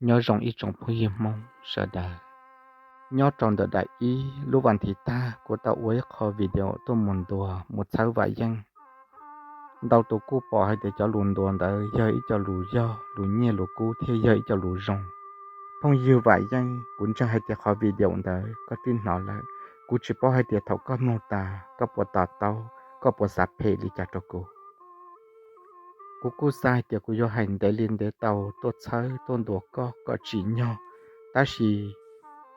Nyob zoo ib tsoom phooj ywg Hmoob sawv daws. Nyob rau ntawm daim ib lub vas thiv tag kuv tau ua ib qho video tuaj mus ntuas mus txhawb Vam Yeej. Ntau tus kuj pom hais tias cov lus ntuas ntawd yog ib co lus yog lus nyiaj lus kub thiab yog ib co lus zoo. Phooj ywg Vam Yeej, kuv ntseeg hais tias qhov video ntawd koj twb hnov lawm, kuv tsis paub hais tias thaum koj mloog tas koj puas to taub, koj puas xav phem li cas rau kuv. Kuv kuj xav hais tias kuv yuav hais ntev li ntev tau tuaj txhawb tuaj ntuas koj kom tsim nyog, tab sis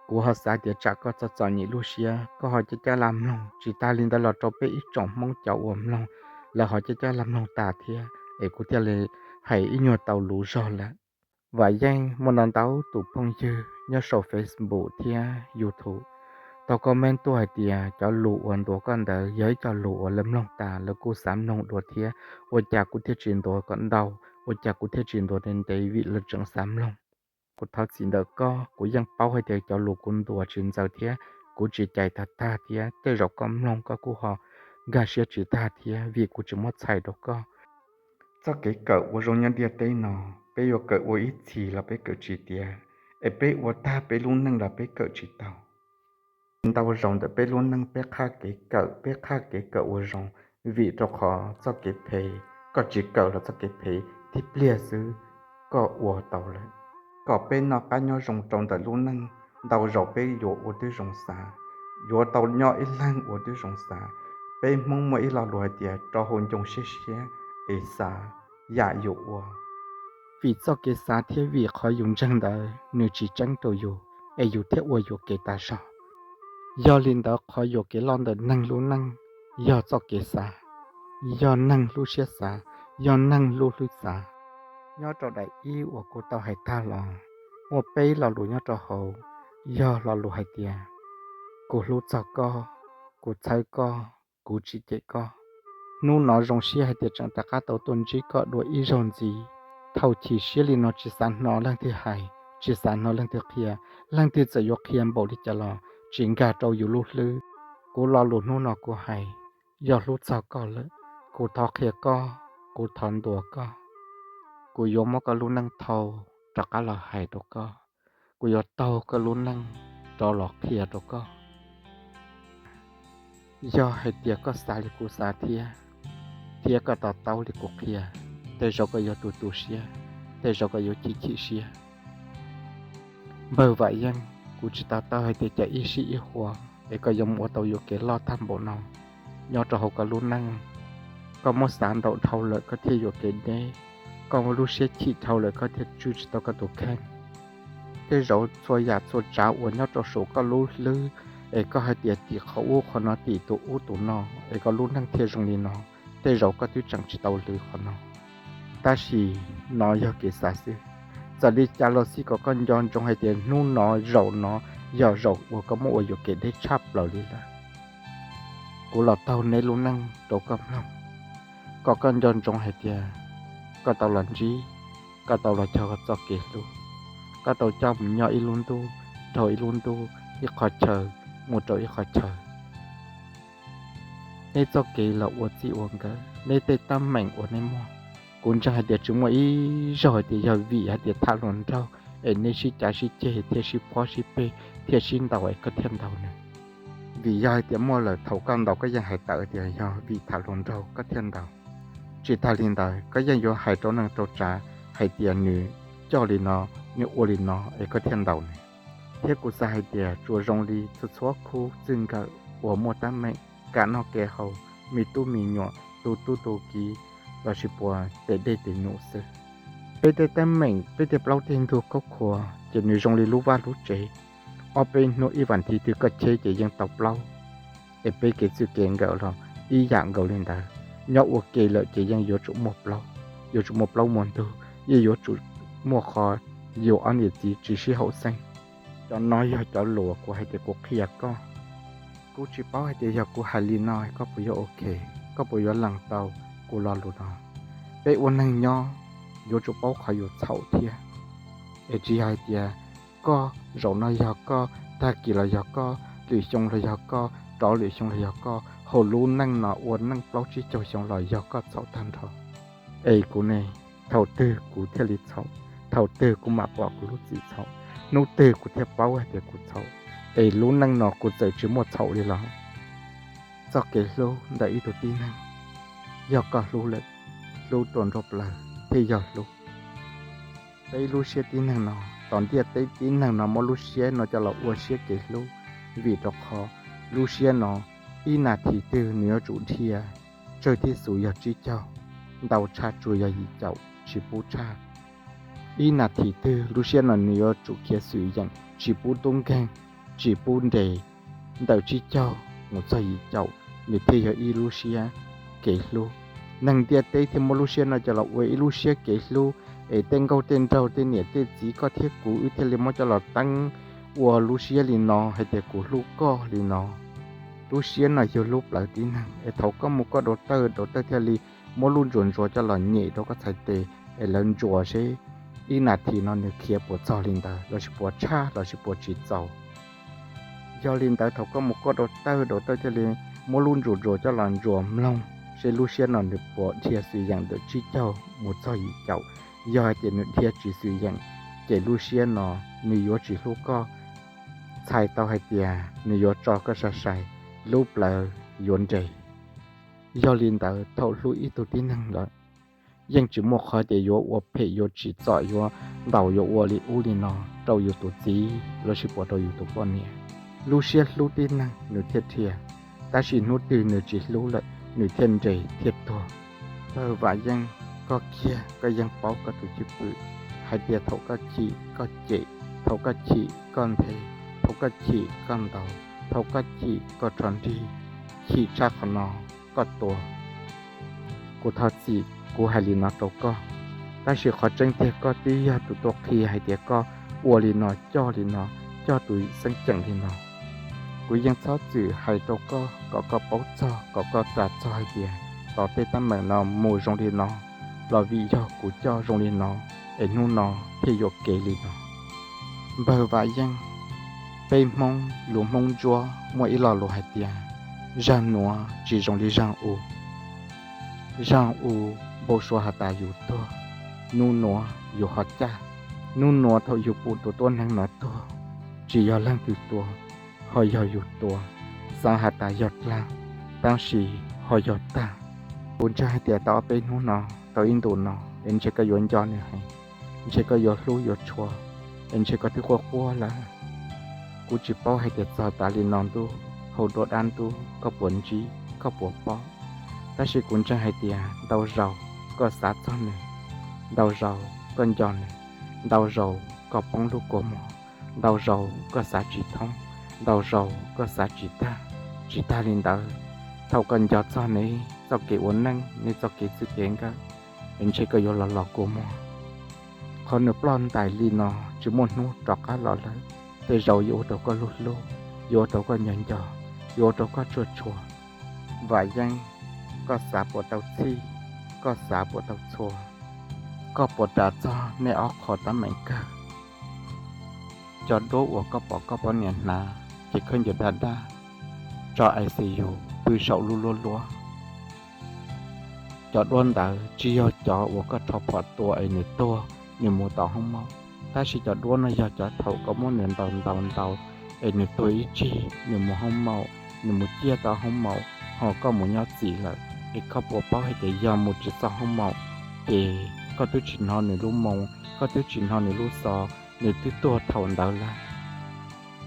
kuv ho xav tias tsam koj txom txom nyem lub siab koj ho cab cab laj mloog, tsis tas li ntawd los rau peb ib tsoom Hmoob cov uas mloog, lawv ho cab cab laj mloog tas thiab es kuv thiaj li hais ib nyuag tau lus zog lawm. Vam Yeej, muaj ntau ntau tus phooj ywg nyob saum Facebook thiab YouTube tau comment tuaj hais tias cov lus uas ntuas koj ntawd yog ib co lus uas lawv mloog tas lawv kuj xav mloog dua thiab, ua cas kuv thiaj tsis ntuas kom ntau, ua cas kuv thiaj tsis ntuas ntev ntev vim lawv tseem xav mloog. Kuv thov txim ntawm koj, kuv yeej paub hais tias cov lus kuv ntuas tsis ntxaws thiab kuv tsis cais tag tag thiab tej zaum koj mloog koj kuj ho nkag siab tsis tag thiab vim kuv tsis muab txhais rau koj. Txoj kev kawm ua zoo nyob ntiaj teb no, peb yuav kawm ua ib txhis los peb kawm tsis tiav, es peb ua tag peb lub neej los peb kawm tsis tau. Ntau zaus ntawm peb lub neej peb qhab kev kawm, peb qhab kev kawm ua zoo, vim rau qhov txoj kev phem, koj tsis kawm los txoj kev phem tib pliag xwb koj ua tau lawm. Kom peb noj qab nyob zoo rau ntawm lub neej, ntau zaus peb yuav ua twb zoo xav, yuav tau nyob ib leeg ua twb zoo xav. Peb Hmoob muaj ib lo lus hais tias rau hauv ncoo siab siab es xav yam yus ua. Vim txoj kev xav thiab vim qhov yus ntseeg ntawd nws tsis tseeb rau yus, es yus thiaj ua yuam kev tas zog. Yog li ntawd qhov yuam kev loj ntawm neeg lub neej yog txoj kev xav, yog neeg lub siab xav, yog neeg lub hlwb xav. Nyob rau daim ib uas kuv tau hais tag los, muaj peb lo lus nyob rau hauv, yog lo lus hais tias kuv hlub txog koj, kuv txhawb koj, kuv tsis cem koj. Hnub no zoo siab hais tias tseem rov qab tau tuaj ntsib koj dua ib zaug ntxiv. Thaum chim siab li no tsis xav hnov leej twg hais, tsis xav hnov leej twg qhia, leej twg txawm yuav qhia npaum li cas los tsis nkag rau yus lub hlwb. Kuv lo lus hnub no kuv hais, yog hlub txog koj lawm, kuv thov qhia koj, kuv thov ntuas koj. Kuv yuav muab koj lub neej thau rov qab los hais rau koj, kuv yuav taug koj lub neej rov los qhia rau koj. Yog hais tias koj xav li kuv xav thiab, thiab koj to taub li kuv qhia, tej zaum koj yuav tu tu siab, tej zaum koj yuav chim chim siab. Npawg Vam Yeej, kuv tsis to taub hais tias cas ib sij ib huam es koj yuav mus ua tau yuam kev loj tag npaum no nyob rau hauv koj lub neej. Koj muab xav ntau dhau lawm koj thiaj yuam kev deb, koj muab lub siab chim dhau lawm koj thiaj tswj tsis tau koj tus kheej. Tej zaum txhua yam txhua tsav uas nyob rau saum koj lub hlwb es koj hais tias tim qhov ub qhov no tim tus ub tus no es koj lub neej thiaj zoo li no, tej zaum koj twb tseem tsis tau lwv qhov no. Tab sis no yog kev xav xwb. Txawm li cas los xij kom koj nco ntsoov hais tias hnub no zaum no yog zaum uas koj muab ua yuam kev deb tshaj plaws li lawm. Kuv los taug neb lub neej rau koj mloog, kom koj nco ntsoov hais tias koj tau los ntsib, koj tau los cog txoj kev hlub, koj tau coj mus nyob ib lub ntuj dhau ib lub ntuj, ib qhov chaw mus rau ib qhov chaw. Neb txoj kev los ua txij ua nkawm, neb tej teeb meem uas neb muaj, kuv ntseeg hais tias tsis muaj ib zaug hais tias yog vim hais tias tham hluas nraug es neb sib cav sib ceg thiaj sib phob sib peg thiaj sib ntaus es koj thiaj ntaus nws. Vim yog hais tias muaj lawm thaum koj ntaus koj yeej hais tawm tias yog vim tham hluas nraug koj thiaj ntaus. Tsis tas li ntawd koj yeej yuav hais rau neej rau tsav hais tias nws coj li no, nws ua li no es koj thiaj ntaus nws. Thiab kuv xav hais tias tsuas zoo li txhua txhua khub txij nkawm uas muaj teeb meem, kam noj kev haus, me tub me nyuam, tu tub tu kiv, lossis puas tes dej tes num xwb. Peb tej teeb meem, peb tej plaub tej ntug khaub khuav ces nws zoo li lub vaj lub tsev. Ob peb hnub ib vas thiv twg koj cheb ces yeej tau plaub. Es peb kev txwj kev nkawm los ib yam nkaus li ntawd, nyob ua ke lawm ces yeej yuav tsum muaj plaub, yuav tsum muaj plaub muaj ntug, yeej yuav tsum muaj qhov yus ob niam txiv tsis sib haum xeeb. Cov no yog cov lus kuv hais tias kuv qhia koj. Kuv tsis paub hais tias yog kuv hais li no koj puas yuav ok, koj puas yuav lees tau kuv lo lus no. Peb ua neeg nyob yuav tsum paub qhov yus txhaum thiab. Es tsis yog hais tias koj zaum no yog koj, tag kis los yog koj, lwm xyoo los yog koj, rov lwm xyoo los yog koj, hauv lub neej no ua neej plaub tsib caug xyoo los yog koj txhaum tag nrho. Es kuv ne, thaum twg kuv thiaj li txhaum? thaum twg kuv mam pom kuv lub txim txhaum, hnub twg kuv thiaj paub hais tias kuv txhaum, es lub neej no kuv txawm tsis muaj txhaum li los txoj kev hlub ntawm ib tug tib neeg, yog koj hlub lawm, hlub rau nruab plaws thiaj yog hlub. Peb lub siab tib neeg no, tom ntiaj teb tib neeg no muab lub siab no coj los ua siab kev hlub, vim rau qhov lub siab no ib nas this twg nws yuav tsum dhia tsawg thiab xus yog tsib caug, ntau tshaj tsuas yog yim caum tsis pub tshaj. Ib nas this twg lub siab no nws yuav tsum khiav xwm yeem tsis pub tub nkeeg, tsis pub nres, ntawm tsib caug mus txog yim caum, nws thiaj yog ib lub siab kev hlub. Neeg ntiaj teb thiaj muab lub siab no coj los ua ib lub siab kev hlub, es tej nkauj tej nraug tej niam tej txiv koj thiab kuv wb thiaj li muab coj los teeb ua lub siab li no hais tias kuv hlub koj li no. Lub siab no yog lub plawv tib neeg, es thaum koj mus koj dau tawj, dau tawj thiaj li muab lub ntsuas ntsuas coj los nyem rau koj txhais tes, es lawv ntsuas seb ib nas this no nws khiav puas txog li ntawd lossis puas tshaj lossis puas tsis txaus. Yog li ntawd thaum koj mus koj dau tawj, dau tawj thiaj li muab lub ntsuas ntsuas coj los ntsuas mloog seb lub siab no nws puas dhia xwm yeem ntawm tsib caug mus txog yim caum. Yog hais tias nws dhia tsis xwm yeem, ces lub siab no nws yuav tsis hlub koj. Txhais tau hais tias nws yuav tso koj sai sai, lub plawv yuav nres. Yog li ntawd thaum hlub ib tug tib neeg lawm, yeej tsis muaj qhov tias yuav ua phem, yuav tsim txom, yuav ntaus, yuav ua li ub li no rau yus tus txiv lossis puas rau yus tus poj niam. Lub siab hlub tib neeg nws thiaj dhia, tab sis hnub twg nws tsis hlub lawm nws thiaj nres thiaj tuag. Npawg Vam Yeej, koj kiag koj yeej paub koj tus cwj pwm hais tias thaum koj chim koj cem, thaum koj chim koj nthe, thaum koj chim koj ntaus, thaum koj chim koj rho nrig, chim tshaj qhov no koj tuag. Kuv thov txim kuv hais li no rau koj, tab sis qhov tseeb tiag koj twb yog tus tuaj qhia hais tias koj ua li no, coj li no, coj tus xeeb ceem li no. Kuv yeej txhob txwm hais rau koj kom koj paub txog, kom koj ras txog hais tias tom tej teeb meem no mus zoo li no los vim yog kuv coj zoo li no, es hnub no thiaj yuam kev li no. Npawg Vam Yeej, peb Hmoob lus Hmoob Ntsuab muaj ib lo lus hais tias, zag nuav tsis zoo li zag u. Zag u npau suav has tas yus tuag, nub nuav yus ho caj. Nub nuav thaum yus pum tus tuab neeg no tuag, tsis yog leej twg tua, ho yog yus tua. Xaav has tas yog dlaag, tab sis ho yog tag. Kuv ntseeg hais tias tau ob peb hnub no, tau ib ntus no, es ntshe koj yuav nco nws heev, ntshe koj yuav hlub yuav tshua, es ntshe koj twb quaj quaj lawm. Kuv tsis paub hais tias txog tas li no ntuj, hauv dua dab ntub koj puas ntsib, koj puas paub, tab sis kuv ntseeg hais tias ntau zaus koj xav txog nws, ntau zaus koj nco nws, ntau zaus koj poob lub kua muag, ntau zaus koj xav tsis thoob, ntau zaus koj xav tsis tag. Tsis tag li ntawd, thaum koj nco txog neb txoj kev ua neej, neb txoj kev txwj kev nkawm, es ntshe koj yuav los los kua muag. Qhov nws ploj ntais li no tsis muaj hnub rov qab los lawm. Tej zaum yuav ua rau koj lub hlub, yuav ua rau koj nco nco, yuav ua rau koj tshua tshua. Vam Yeej, koj xav puas tau txhij, koj xav puas tau txhua, koj puas ras txog nej ob qho teeb meem kawg? Cov duab uas koj pom koj poj niam hnav ces khaub ncaws daj daj, tso I C U pw saum lub luab luab. Cov duab ntawd tsis yog cov uas koj rho phom tua es nws tuag, nws mus tom hoob maum, tab sis cov duab no yog cov thaum koj muab nws ntaus ntaus ntaus es nws tuag ib tsig, nws mus hoob maum, nws mus ciaj tom hoob maum, ho koj mus nyob txim lawm, es koj puas paub hais tias yog mus tsis txog hoob maum, ces koj twb tsis hnov nws lub moo, koj twb tsis hnov nws lub xov, nws twb tuag thaum ntawd lawm.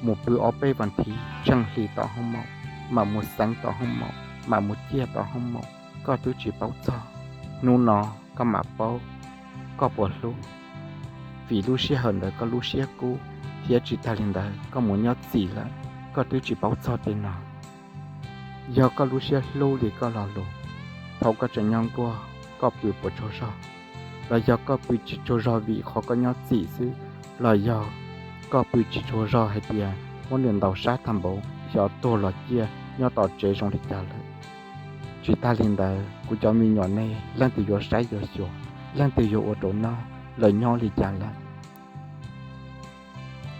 Mus pw ob peb vas thiv tsheej hli tom hoob maum, mam mus xeev tom hoob maum, mam mus ciaj tom hoob maum, koj twb tsis paub txog. Hnub no koj mam paub koj puas hlub, vim lub sij hawm ntawd koj lub siab kub, thiab tsis tag li ntawd koj mus nyob txim lawm, koj twb tsis paub txog tej no. Yog koj lub siab hlub li koj lo lus, thaum koj tseem nyob nkuaj koj pw puas tsaug zog, los yog koj pw tsis tsaug zog vim qhov koj nyob txim xwb, los yog koj pw tsis tsaug zog hais tias muab nws ntaus sab tag npaum xyov tuag los ciaj nyob tom tsev zoo li cas lawm. Tsis tag li ntawd kuv cov me nyuam nej leej twg yuav saib yuav xyuas, leej twg yuav ua rau noj los nyob li cas lawm.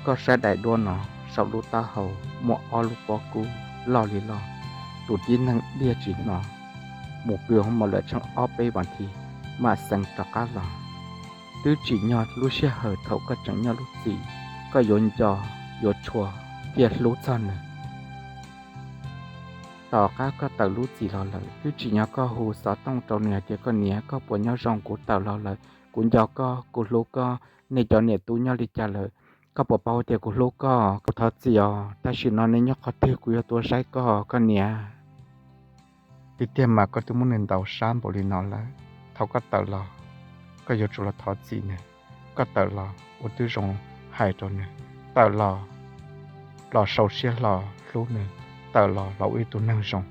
Koj saib daim duab no, saum lub taub hau muaj ob lub pob kub loj li loj, tus tib neeg diaj tsis hnov, mus pw hoob maum lawm tsheej ob peb vas thiv mam xeev rov qab los. Twb tsim nyog lub sij hawm thaum koj tseem nyob lub txim, koj yuav nco, yuav tshua, thiaj hlub txog nws. Tom qab koj tawm lub txim los lawm, twb tsim nyog koj hu xov tooj rau nws hais tias, koj niam, koj puas nyob zoo? Kuv tawm los lawm, kuv nco koj, kuv hlub koj, nej cov niam tub nyob li cas lawm? Koj puas paub tias kuv hlub koj? Kuv thov txim os, tam sim no nej nyob qhov twg, kuv yuav tuaj saib koj, koj niam. Tiag tiag mas koj twb muab nws ntaus sab npaum li no lawm, thaum koj tawm los, koj yuav tsum los thov txim nws. Koj tawm los ua tib zoo hais rau nws, tawm los los sau siab hlo hlub nws, tawm los los ua ib tug neeg zoo.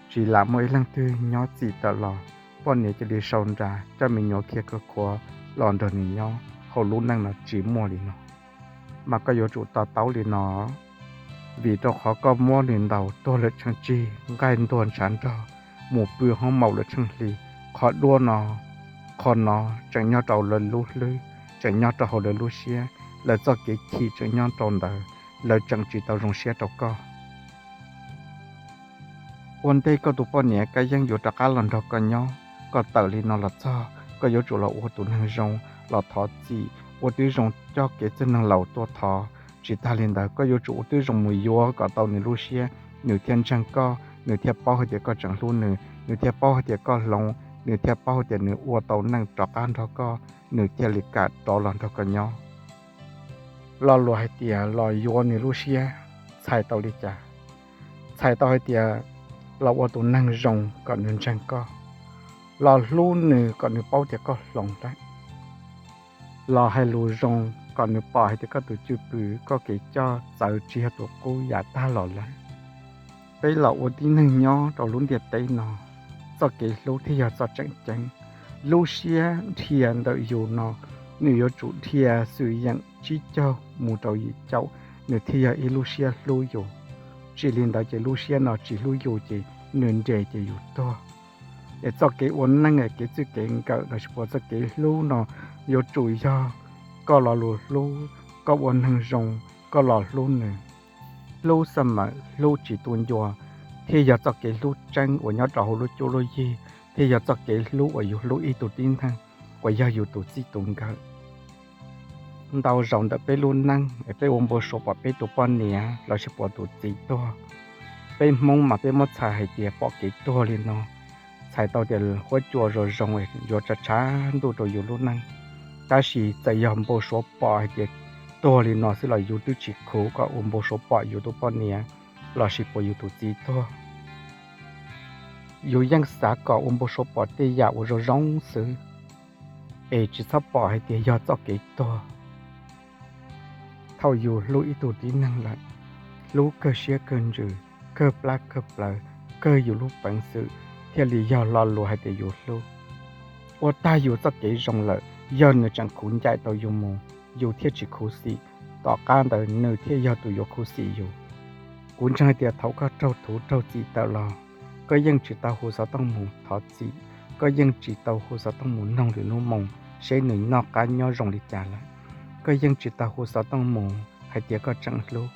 Tsis lam muaj ib leeg twg nyob txim tawm los, poj niam cia li sau nra coj me nyuam khiav kawg khuav los nrog nws nyob, hauv lub neej no tsis muaj li no. Mas koj yuav tsum to taub li no, vim rau qhov koj muab nws ntaus tuag lawm tsheej tsig, nqaij ntuag ntshav nrog, mus pw hoob maum lawm tsheej hli. Qhov duab no, qhov no tseem nyob rau lawv lub hlwb, tseem nyob rau hauv lawv lub siab, lawv txoj kev chim tseem nyob rau ntawd, lawv tseem tsis tau zoo siab rau koj. Ua ntej koj tus poj niam Kab Yeeb yuav rov qab los nrog koj nyob, koj tawm li no los txog, koj yuav tsum los ua tus neeg zoo, los thov txim, ua tib zoo coj kev txwj neeg laus tuaj thov. Tsis tag li ntawd, koj yuav tsum ua tib zoo mus yuav kom tau nws lub siab, nws thiaj ntseeg koj, nws thiaj paub hais tias koj tseem hlub nws, nws thiaj paub hais tias koj hloov, nws thiaj paub hais tias nws ua tau neej rov qab nrog koj, nws thiaj li kam rov los nrog koj nyob. Lo lus hais tias los yuav nws lub siab txhais tau li cas? Txhais tau hais tias los ua tus neeg zoo kom nws ntseeg koj, los hlub nws kom nws paub tias koj hloov lawm, los hais lus zoo kom nws pom hais tias koj tus cwj pwm, koj kev coj txawv tsis yog tus qub yam tag los lawm. Peb los ua tib neeg nyob rau lub ntiaj teb no, txoj kev hlub thiaj yog txoj tseem ceeb. Lub siab dhia ntawm yus no, nws yuav tsum dhia xwm yeem tsib caug mus rau yim caum, nws thiaj yog ib lub siab hlub yus. Tsis li ntawd ces lub siab no tsis hlub yus ces nws nres ces yus tuag. Es txoj kev ua neej es kev txij kev nkawm lossis puas txoj kev hlub no yuav tsum yog koj lo lus hlub, koj ua neeg zoo, koj los hlub nws. Hlub xab mawm hlub tsis tu ncua thiaj yog txoj kev hlub tseeb uas nyob rau hauv lub cuab lub yig, thiaj yog txoj kev hlub uas yus hlub ib tug tib neeg uas yog yus tus txij tus nkawm. Ntau zaus ntawm peb lub neej es peb ua npau suav pom peb tus poj niam lossis pom tus txiv tuag. Peb Hmoob mas peb muab txhais hais tias pom kev tuag li no, txhais tau tias huab cua zoo zoo yuav tsa tshav ntuj rau yus lub neej. Tab sis txawm yog npau suav pom hais tias tuag li no xwb los yus twb tsis khuv kom ua npau suav pom yus tus poj niam lossis puas yus tus txiv tuag. Yus yeej xav kom ua npau suav pom tej yam uas zoo zoo xwb, es tsis txhob pom hais tias yog txoj kev tuag. Thaum yus hlub ib tug tib neeg lawm, hlub kawg siab kawg ntsws, kawg plab kawg plawv, kawg yus lub peev xwm, thiaj li yog lo lus hais tias yus hlub. Ua tag yus txoj kev zoo lawm, yog nws tseem khuv ncaim tau yus mus, yus thiaj tsis khuv xim, tom qab ntawd nws thiaj yog tus yuav khuv xim yus. Kuv ntseeg hais tias thaum koj raug thuv raug txim tawm los, koj yeej tsis tau hu xov tooj mus thov txim, koj yeej tsis tau hu xov tooj mus noog lwm hnub moo seb nws noj qab nyob zoo li cas lawm. Koj yeej tsis tau hu xov tooj mus hais tias koj tseem hlub.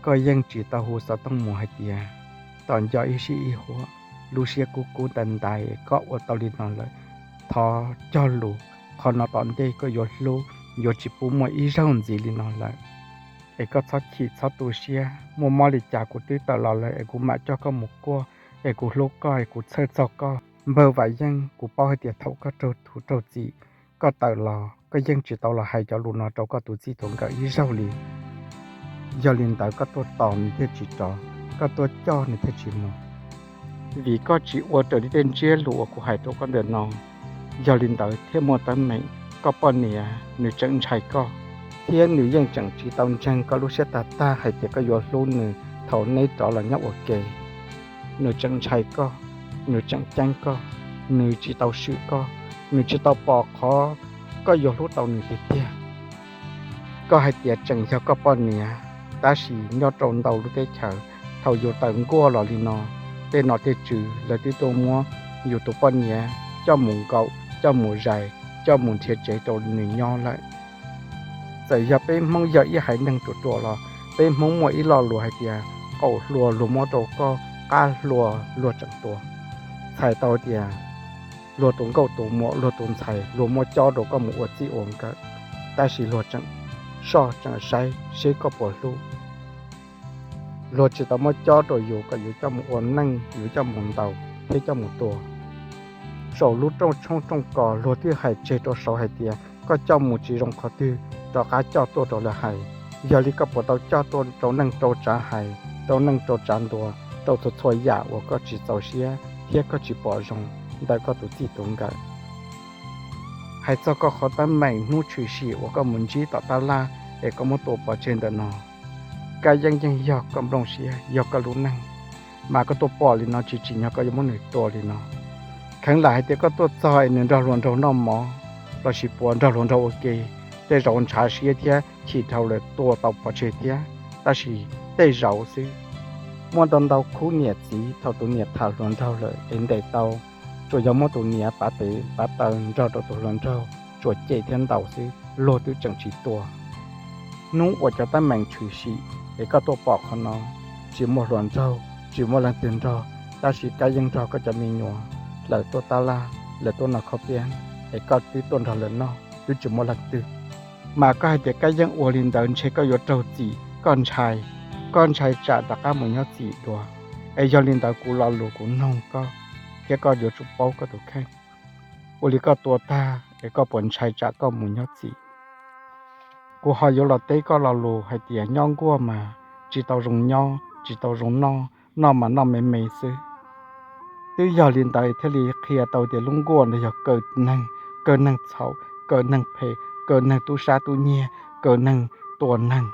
Koj yeej tsis tau hu xov tooj mus hais tias tos nco ib sij ib huam, lub siab kub kub ntais ntais, koj ua tau li no lawm, thov cog lus, qhov no tom ntej koj yuav hlub, yuav tsis pub muaj ib zaug ntxiv li no lawm. Es koj txhob chim txhob tu siab, muaj mob li cas kuv twb tawm los lawm es kuv mam coj koj mus kuaj, es kuv hlub koj es kuv txhawj txog koj. Npawg Vam Yeej, kuv paub hais tias thaum koj raug thuv raug txim, koj tawm los koj yeej tsis tau los hais cov lus no rau koj tus txij tus nkawm ib zaug li. Yog li ntawd koj tuaj tos nws thiaj tsis rov, koj tuaj coj nws thiaj tsis mus. Vim koj tsis ua raws li tej ntsiab lus uas kuv hais rau koj ntawm no, yog li ntawd thiaj muaj teeb meem. Koj poj niam nws tseem ntshai koj, thiab nws yeej tseem tsis tau ntseeg koj lub siab tag tag hais tias koj yuav hlub nws thaum neb rov los nyob ua ke. Nws tseem ntshai koj, nws tseem ceeb koj, nws tsis tau swm koj, nws tsis tau pom qhov koj yuav hlub tau nws tiag tiag. Koj hais tias tseem yog koj poj niam, tab sis nyob rau ntau lub teb chaws, thaum yus tawm nkuaj los li no, tej nom tej tswv lawv twb tuaj muab yus tus poj niam coj mus nkaum, coj mus zais, coj mus nrhiav tsev rau nws nyob lawm. Txawm yog peb Hmoob yog ib haiv neeg ruam ruam los, peb Hmoob muaj ib lo lus hais tias qaum hlua luag muab rau koj, qab hlua luag tseem tua. Txhais tau tias luag tus nkauj tus muam, luag tus ntxhais, luag muab cob rau koj mus ua txij ua nkawm, tab sis luag tseem soj tseem saib seb koj puas hlub. Luag tsis tau muab cob rau yus kom yus coj mus ua neej, yus coj mus ntaus thiab coj mus tua. Saum lub rooj tshoob rooj kos luag twb hais tseg rau saud hais tias koj coj mus tsis zoo qhov twg, rov qab coj tuaj rau lawv hais. Yog li koj puas tau coj tuaj rau neej rau tsav hais, rau neej rau tsav ntuas, rau txhua txhua yam uas koj tsis txaus siab thiab koj tsis pom zoo ntawm koj tus txij tus nkawm? Hais txog koj qhov teeb meem hnub tshwm sim uas koj mus ntsib tom tab laj es koj muab tua pov tseg ntawm no, Kab Yeeb yeej yog koj nplooj siab, yog koj lub neej, mas koj tuaj pom li no tsis tsim nyog koj yuav muab nws tua li no. Kheev lam hais tias koj tuaj txog es nws nrog hluas nraug noj mov lossis puas nrog hluas nraug ua ke, tej zaum ntshav siab thiab chim dhau lawm tua tau pov tseg thiab. Tab sis tej zaum xwb, muaj ntau ntau khub niam txiv thaum tus niam tham hluas nraug lawm es ntes tau, tsuas yog muab tus niam pav tes pav taw nrog rau tus hluas nraug tsuas cem thiab ntaus xwb, luag twb tseem tsis tua. Hnub uas cov teeb meem tshwm sim es koj tuaj pom qhov no, tsis muaj hluas nraug, tsis muaj leej twg nrog, tab sis Kab Yeeb nrog koj cov me nyuam hlawv tuaj tab laj, hlawv tuaj noj khob piab, es koj twb tuaj nrog lawv noj, twb tsis muaj leej twg. Mas koj hais tias Kab Yeeb ua li ntawd ntshe koj yuav raug txim, koj ntshai, koj ntshai tsam rov qab mus nyob txim dua. Es yog li ntawd kuv lo lus kuv noog koj, thiab koj yuav tsum paub koj tus kheej. Ua li koj tua tag es koj puas ntshai tsam koj mus nyob txim? Kuv ho yuav los teb koj lo lus hais tias nyob nkuaj mas tsis tau zoo nyob, tsis tau zoo noj, noj mas noj me me xwb. Twb yog li ntawd thiaj li qhia tau tias lub nkuaj ntawd yog kaw neeg, kaw neeg txhaum, kaw neeg phem, kaw neeg tub sab tub nyiag, kaw neeg tua neeg.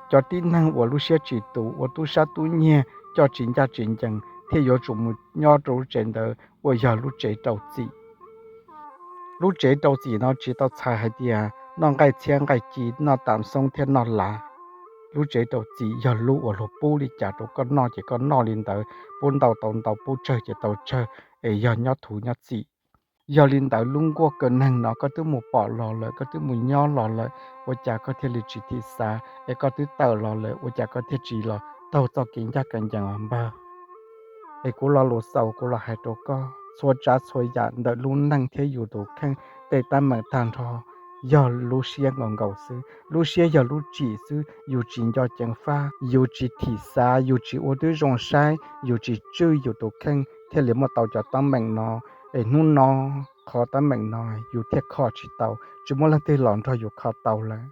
Cov tib neeg uas lub siab tsis tus, uas tub sab tub nyiag, coj tsis ncaj tsis ncees thiaj yuav tsum mus nyob rau lub tsev ntawd uas yog lub tsev rau txim. Lub tsev rau txim no tsis tau txhais hais tias noj nqaij txhiab nqaij ci, noj tam xoob thiab noj lav. Lub tsev rau txim yog lub uas luag pub li cas rau koj noj ces koj noj li ntawd, pub ntau tau ntau, pub tsawg ces tau tsawg, es yog nyob thuv nyob txim. Yog li ntawd lub nkuaj kaw neeg no koj twb mus pom los lawm, koj twb mus nyob los lawm, ua cas koj thiaj li tsis thim xav? Es koj twb tawm los lawm, ua cas koj thiaj tsis los taug txoj kev ncaj kev ncees os npawg? Es kuv lo lus xaus kuv los hais rau koj, txhua tsav txhua yam ntawm lub neej thiab yus tus kheej tej teeb meem tag nrho yog lub siab nkaus nkaus xwb. Lub siab yog lub tsim xwb, yus tsis nco ceev faj, yus tsis thim xav, yus tsis ua tib zoo saib, yus tsis tswj yus tus kheej thiaj li muaj tau cov teeb meem no. Es hnub no qhov teeb meem no yus thiaj kho tsis tau, tsis muaj leej twg los nrog yus kho tau lawm.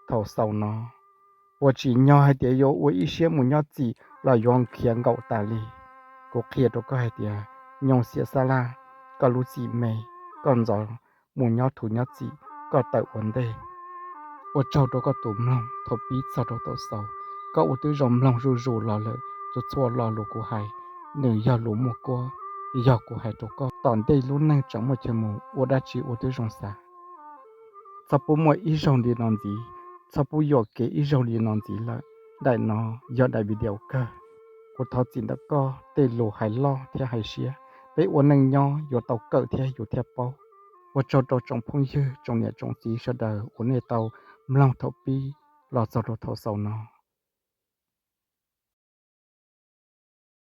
Thaum xaus no, puas tsim nyog hais tias yuav ua ib siab mus nyob txim los yuav khiav nkaum tas li? Kuv qhia rau koj hais tias nyooj xiam xab laj, koj lub txim me, koj ntxov mus nyob thuv nyob txim, koj tawm ua ntej. Ua tsaug rau koj tus mloog thaum pib txog rau thaum xaus. Koj ua tib zoo mloog zuj zus los lawm, txhua txhua lo lus kuv hais, nws yog lus muaj kuab, yog kuv hais rau koj. Tom ntej lub neej tseem muaj chaw mus, ua dab tsi ua tib zoo xav. Txhob pub muaj ib zaug li no ntxiv, txhob pub yuam kev ib zaug li no ntxiv lawm. Daim no yog daim video kawg. Kuv thov txim ntawm koj tej lus hais loj thiab hais siab. Peb ua neej nyob yuav tau kawm thiab yus thiaj paub. Ua tsaug rau tsoom phooj ywg, tsoom niam tsoom txiv sawv daws uas nej tau mloog thaum pib los txog rau thaum xaus no.